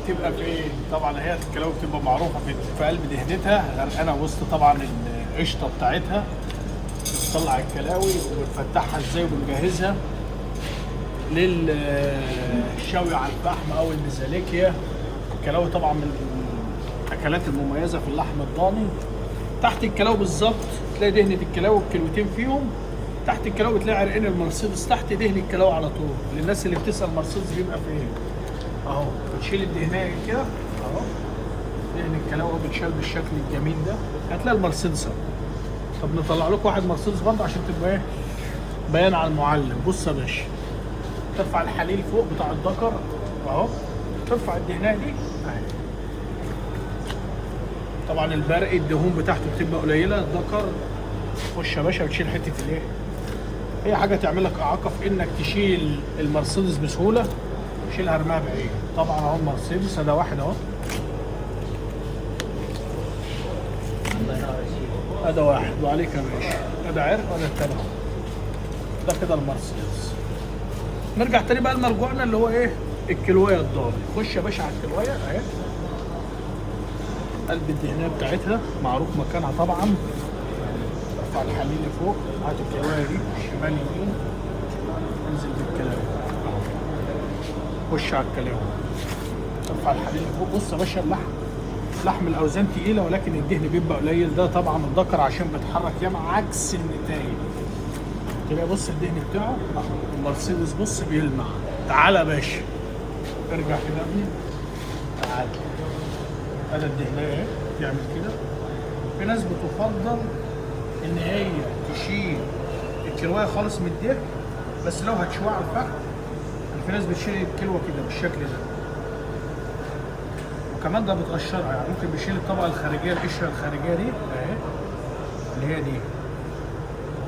بتبقى في ايه؟ طبعا هي الكلاوي بتبقى معروفة في قلب دهنتها، غرقانة وسط طبعا القشطه بتاعتها. بنطلع الكلاوي وبنفتحها ازاي وبنجهزها للشوي على الفحم او المزاليكيا. الكلاوي طبعا من الاكلات المميزة في اللحم الضاني. تحت الكلاوي بالظبط تلاقي دهنه الكلاوي الكلوتين فيهم. تحت الكلاوي تلاقي عرقين المرسيدس تحت دهن الكلاوي على طول. للناس اللي بتسال مرسيدس بيبقى فين، اهو بتشيل الدهنية كده اهو، دهن الكلاوي بتشال بالشكل الجميل ده، هتلاقي المرسيدس اهو. طب نطلع لكم واحد مرسيدس برضه عشان تبقى ايه بيان على المعلم. بص يا باشا، ترفع الحليل فوق بتاع الدكر اهو، ترفع الدهنية دي اهي. طبعا البرق الدهون بتاعته بتبقى قليله، الدكر خش يا باشا وتشيل حتة الايه، هي حاجة تعمل لك اعاقه في انك تشيل المرسيدس بسهولة، شيلها ارميها بعيد. طبعا اهو المرسيدس ده واحد اهو، الله ينور يا شيخ. ادي واحد وعليك يا باشا، ادي عرق ولا التاني اهو. ده كده المرسيدس. نرجع تاني بقى لمرجوعنا اللي هو ايه؟ الكلويه الضاني. خش يا باشا على الكلويه اهي، قلب الدهنية بتاعتها معروف مكانها طبعا. ارفع الحليل لفوق، هات الكلويه دي شمال يمين، انزل بالكلاوي، خش على الكلاوي، ارفع الحليل لفوق. بص يا باشا اللحم، لحم الاوزان تقيلة ولكن الدهن بيبقى قليل. ده طبعا الذكر عشان بيتحرك ياما عكس النتايج. تلاقي بص الدهن بتاعه المرسيدس بص بيلمع. تعالى يا باشا ارجع كده يا ابني، تعالى. ادي الدهنية اهي تعمل كده. في ناس بتفضل ان هي تشيل الكلوايه خالص من الدهن، بس لو هتشويها على الفحم في ناس بتشيل الكلوه كده بالشكل ده، وكمان ده بتقشرها، يعني ممكن بيشيل الطبقة الخارجية، القشرة الخارجية دي اهي اللي هي دي،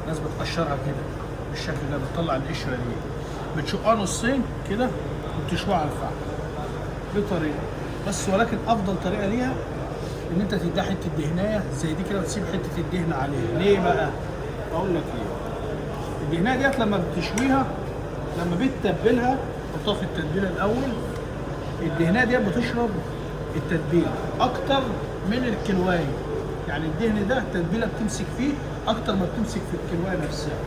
ناس بتقشرها كده بالشكل ده، بتطلع القشرة دي، بتشقها نصين كده وبتشويها على الفحم. دي طريقه بس، ولكن افضل طريقه ليها ان انت تديها حتة دهنايه زي دي كده وتسيب حتة الدهن عليها. ليه بقى؟ اقول لك ليه. الدهنايه ديت لما بتشويها، لما بتتبلها، حطها في التتبيله الاول، الدهنايه ديت بتشرب التتبيله اكتر من الكلوايه. يعني الدهن ده التتبيله بتمسك فيه اكتر ما بتمسك في الكلوايه نفسها.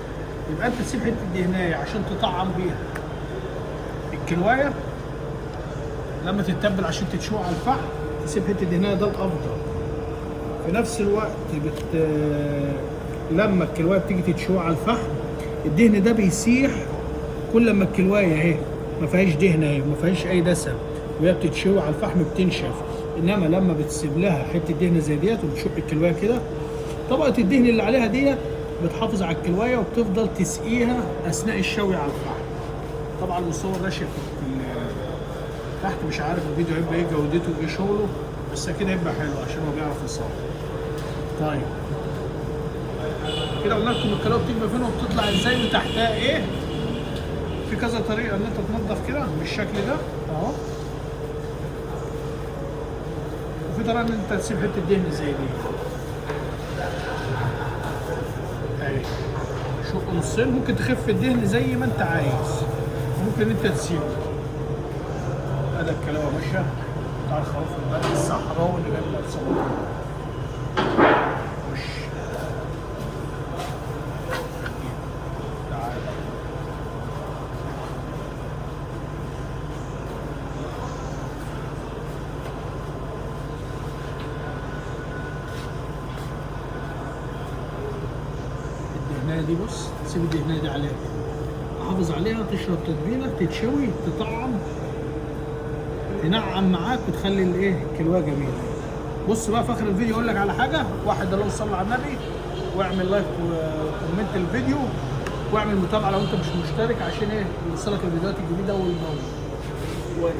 يبقى انت تسيب حتة دهنايه عشان تطعم بيها الكلوايه لما تتبل عشان تتشوي على الفحم، تسيب حتة دهنايه، ده الافضل. في نفس الوقت لما الكلوايه بتيجي تتشوي على الفحم الدهن ده بيسيح. كل ما الكلوايه اهي ما فيهاش دهن اهي، ما فيهاش اي دسم، وهي بتتشوي على الفحم بتنشف. انما لما بتسيب لها حتة دهن زي ديت وبتشق الكلوايه كده، طبقه الدهن اللي عليها ديت بتحافظ على الكلوايه وبتفضل تسقيها اثناء الشوي على الفحم. طبعا المصور راشق في تحت، مش عارف الفيديو هيبقى ايه جودته وايه شغله، بس اكيد هيبقى حلو عشان هو بيعرف يصور. طيب كده قلنا لكم الكلاوي بتبقى فين وبتطلع ازاي وتحتها ايه. في كذا طريقه ان انت تنظف كده بالشكل ده اهو، وفي طريقه ان انت تسيب حتة دهن زي دي اهي، شق نصين، ممكن تخف الدهن زي ما انت عايز، ممكن انت تسيبه. ادي الكلاوي يا باشا بتاع الخروف البلدي الصحراوي اللي جاي من الصحراء. وش تعالى الدهنايه دي، بص تسيب الدهنايه دي عليها كده، تحافظ عليها، تشرب تتبيله، تتشوي، تطعم، تنعم معاك وتخلي الايه الكلوه جميلة. بص بقى في اخر الفيديو اقول لك على حاجة واحد، اللهم صل على النبي، واعمل like و comment الفيديو، واعمل متابعه لو انت مش مشترك عشان ايه يوصلك الفيديوهات الجديدة اول باول.